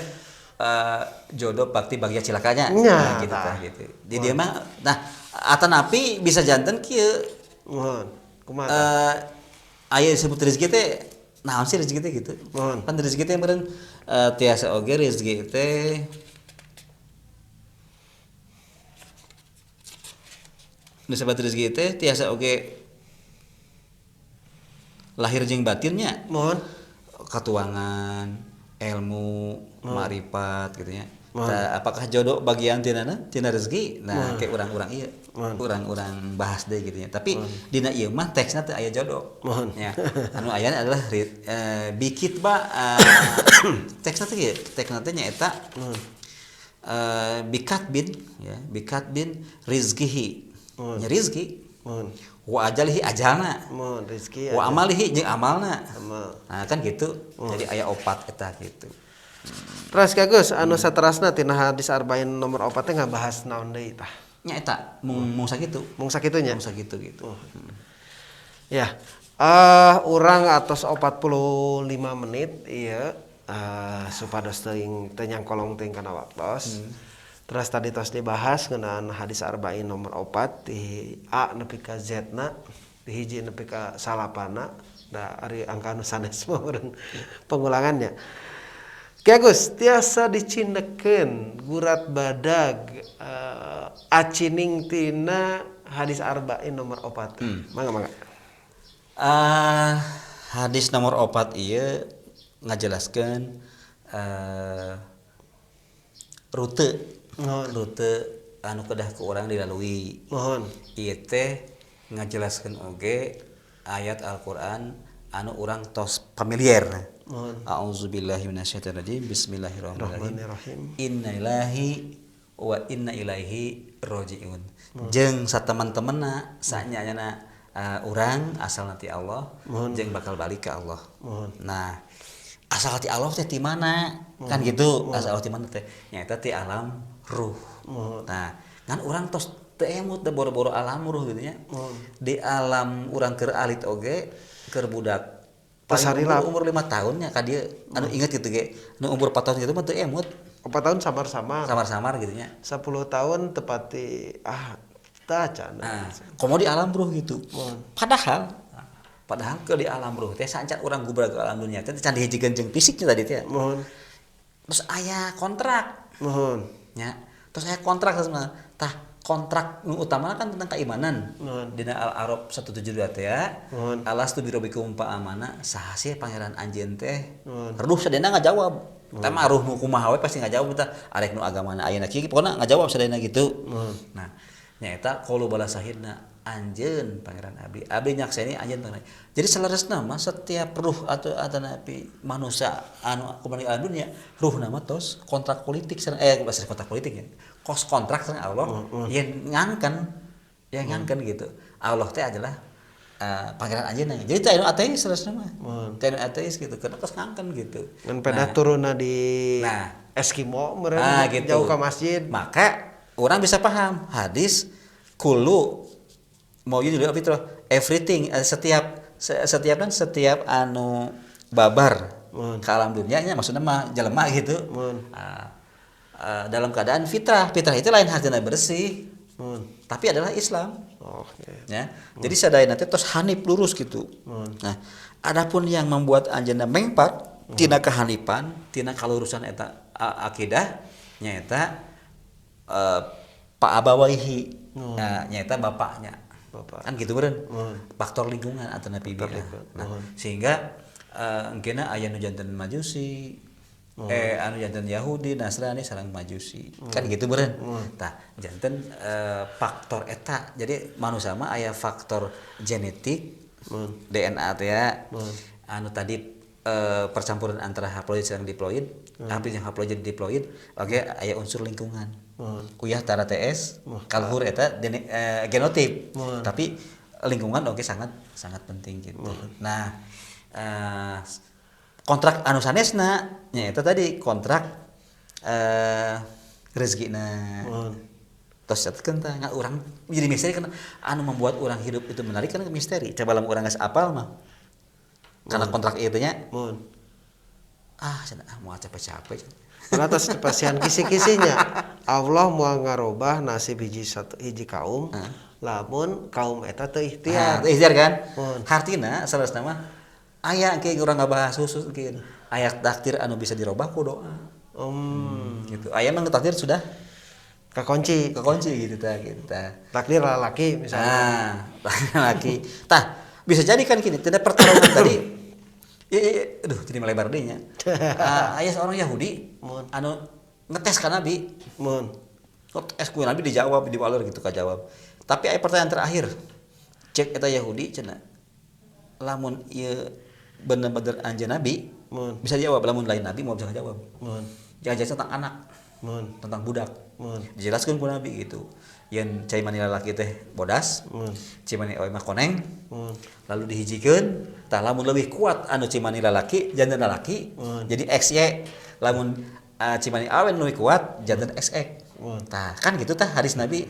jodoh bakti bahagia cilakanya. Nya, Nah, gitu tah. tah gitu. Di dieu mah nah atanapi bisa janten kieu. Mohon. Kumaha tah? Aya disebut rezeki teh naon sih rezeki teh gitu. Mohon. Kan rezeki teh meureun tiasa oge rezeki teh disebut rezeki teh tiasa oge lahir jeung batinnya. Mohon. Katuangan ilmu makrifat gitu ya. Tah, apakah jodoh bagian tinana tina rezeki? Nah, kayak urang-urang ieu, urang-urang bahas deh gitu ya. Tapi dina ieu mah teksna teu aya jodoh. Mohon. Ya, anu ayana adalah bikit ba teksna teh kieu, teksna teh nyaeta bikatbin ya, bikatbin rizkihi. Nya rizki. Mohon. Wa ajalihi, ajalna. Mohon rezeki. Wa amalihi, jeung amalna. Amal. Nah, kan gitu. Jadi aya opat eta gitu. Terus Ki Agus, anu saterasna tina hadis arba'in nomor 4 teh ngabahas naon deui tah? Nya eta mung mung sakitu. Mung sakitu nya? Mung sakitu gitu. Ya. Urang atos 45 menit ieu supados teuing teu nyangkolong teuing kana waktos. Terus tadi tos dibahas ngeunaan hadis arba'in nomor 4 di A nepi ka Z na, di hiji nepi ka salapana. Da ari angka anu sanes mah meureun pengulangannya. Ki Agus, tiasa dicindekeun gurat badag acining tina hadis arba'in nomor 4. Mangga mangga. Hadis nomor 4 ieu ngajelaskeun rute rute anu kedah ku urang dilalui. Mohon. Ieu teh ngajelaskeun oge ayat Al-Qur'an anu urang tos familiar. Mohon. A'udzubillahi minasyaitonirrajim. Bismillahirrahmanirrahim. Rahmanirrahim. Innalillahi wa inna ilaihi rajiun. Jeung sateman-temenna sanyana urang asal nanti Allah jeung bakal balik ke Allah. Mohon. Nah, asal ti Allah teh ti mana? Kan gitu, asal Allah ti mana teh? Nyaeta ti alam ruh. Mohon. Nah, Ngan urang tos teu emut da boro-boro alam ruh gitu nya. Di alam urang keur alit oge keur budak paling umur 5 tahunnya ka dieu anu inget gitu ge. Nu umur 4 tahun gitu mah teu emut. 4 tahun samar-samar. Samar-samar gitu nya. 10 tahun tepati tah can. Nah, komo di alam ruh gitu. Padahal ke di alam ruh teh sancan urang gubrak ke alam dunia teh can dihijikeun jeung fisiknya tadi teh. Mohon. Terus aya kontrak. Mohon. Nya. Terus aya kontrak sebenarnya. Tah kontrak nu utama kan tentang keimanan. Mohon. Dina Al-Arab 172 teh ya. Mohon. Alastu birabbikum fa amana saha sih pangeran anjeun teh? Mohon. Ruh sadayana ngajawab. Tah mah ruh nu kumaha we pasti ngajawab tah arek nu agamana ayeuna kieu pokona ngajawab sadayana gitu. Nah, nyaeta qaulu bala sahidna anjeun pangeran abdi. Abdi nyakseni anjeun pangeran. Jadi saleresna mah setiap ruh atau atanapi manusia anu kumaha alam dunia, ruh nama tos kontrak politik sareng bahasa kontrak politik ya. Kos kontrak sareng Allah yen ngangkeun gitu. Allah teh adalah pangeran anjeunna. Jadi teh anu ateis saleresna mah. Teh anu ateis gitu karena tos ngangkeun gitu. Ngan pedah turunna di Eskimo meureun gitu. Jauh ka masjid. Maka orang bisa paham hadis kulu mau judul fitrah everything setiap anu babar ke alam dunianya maksudnya mah jelema gitu. Dalam keadaan fitrah itu lain hartana bersih tapi adalah Islam. Ya. Jadi sadaya nanti terus hanif lurus gitu. Nah, adapun yang membuat anjeunna mengpak tina kehanipan tina kalurusan eta akidah nyaeta Pak Abawaihi, nah, nyaeta bapaknya. Bapak. Kan gitu meureun. Faktor lingkungan atau nabi biah. Nah, sehingga engkena aya nu janten Majusi, anu janten Yahudi, Nasrani sareng Majusi. Kan gitu meureun. Tah, janten faktor eta. Jadi manusia mah aya faktor genetik, DNA teh ya. Anu tadi percampuran antara haploid sareng diploid, haploid jeung haploid jadi diploid, oge aya unsur lingkungan. Uyah tara TS, kaluhur eta genotip. Tapi lingkungan oke sangat sangat penting gitu. Nah, kontrak anu sanesna nya eta tadi kontrak rezekina. Tos eta kan tah urang jadi misteri kan anu membuat orang hidup itu menarik kan misteri. Coba lamun urang geus apal mah. Karena kontrak ieu teh nya. Cenah moal capek-capek. Karena atas pasian kisi-kisinya Allah mau ngarobah nasib hiji kaum lamun kaum eta teu ikhtiar. Teu ikhtiar kan? Hartina saleresna mah aya engke urang ngabahas khusus engke aya takdir anu bisa dirobah ku doa. Gitu. Aya mah takdir sudah kekunci gitu tah gitu tah. Takdir lalaki misalnya. Lalaki. Tah, bisa jadi kan gini, tidak pertarungan tadi. Iya, aduh jadi melebar deh nya. Aya seorang Yahudi anu ngetes ka Nabi. Ngetes ku Nabi dijawab, diwaler gitu ka jawab. Tapi aya pertanyaan terakhir. Cek eta Yahudi cenah. Lamun ieu bener-bener anjeun Nabi, bisa dijawab, lamun lain Nabi moal bisa ngajawab. Jangan jelas tentang anak, tentang budak. Dijelaskeun ku Nabi gitu. Yen cai mani lalaki teh bodas, cai mani awe mah koneng, lalu dihijikeun, tah lamun leuwih kuat anu cai mani lalaki janten lalaki, jadi XY, lamun cai mani awe nu leuwih kuat janten XX. Tah kan gitu tah hadis Nabi,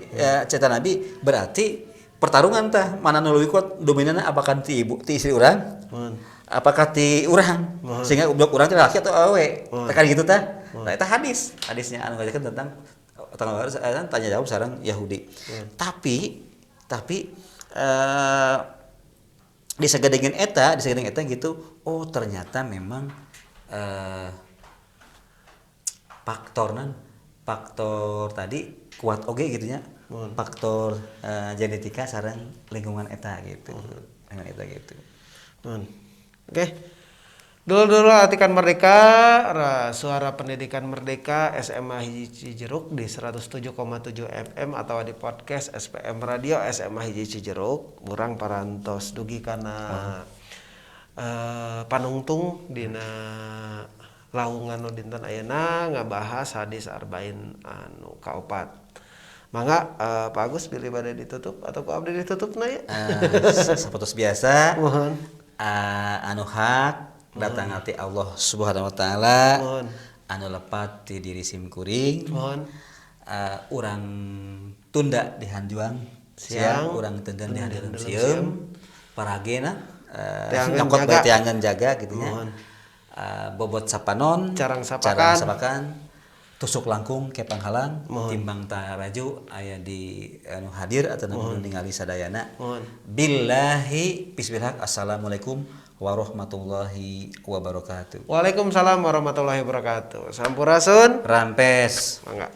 cerita Nabi berarti pertarungan tah mana nu leuwih kuat dominanna apakah ti ibu ti istri urang, apakah ti urang, sehingga budak urang teh lalaki atau awe, tah kan gitu tah. Nah eta hadisnya anu ngajakeun tentang tanya jawab sareng Yahudi. Tapi disegedengin eta gitu, oh ternyata memang faktor tadi kuat oge gitu nya. Faktor genetika sareng lingkungan eta gitu. Lingkungan eta gitu. Oke. Dulu-dulu Atikan Merdeka, Suara Pendidikan Merdeka SMA Hiji Cijeruk di 107,7 FM atau di podcast SPM Radio SMA Hiji Cijeruk. Urang parantos dugi kana panungtung dina laungan nu dinten ayeuna ngabahas hadis arba'in anu kaopat. Mangga Pak Agus bilih bade ditutup atau ku abdi ditutup na ya? Sapertos biasa. Mohon. Anu hak datang ti Allah Subhanahu wa taala. Anu lepat ti diri sim kuring. Urang tunda di hanjuang siang, Siang, urang teundeun di handeuleum handeuleum sieum. Paragena Teangan nyokot jaga. bae teangan jaga gitu nya. Mohon. Bobot sapanon, Carang sapakan. carang sapakan, tusuk langkung kepang halang, Mohon. timbang taraju aya di anu hadir atau nu ningali sadayana. Mohon. Billahi bismillah, assalamualaikum warahmatullahi wabarakatuh. Waalaikumsalam warahmatullahi wabarakatuh. Sampurasun. Rampes. Mangga.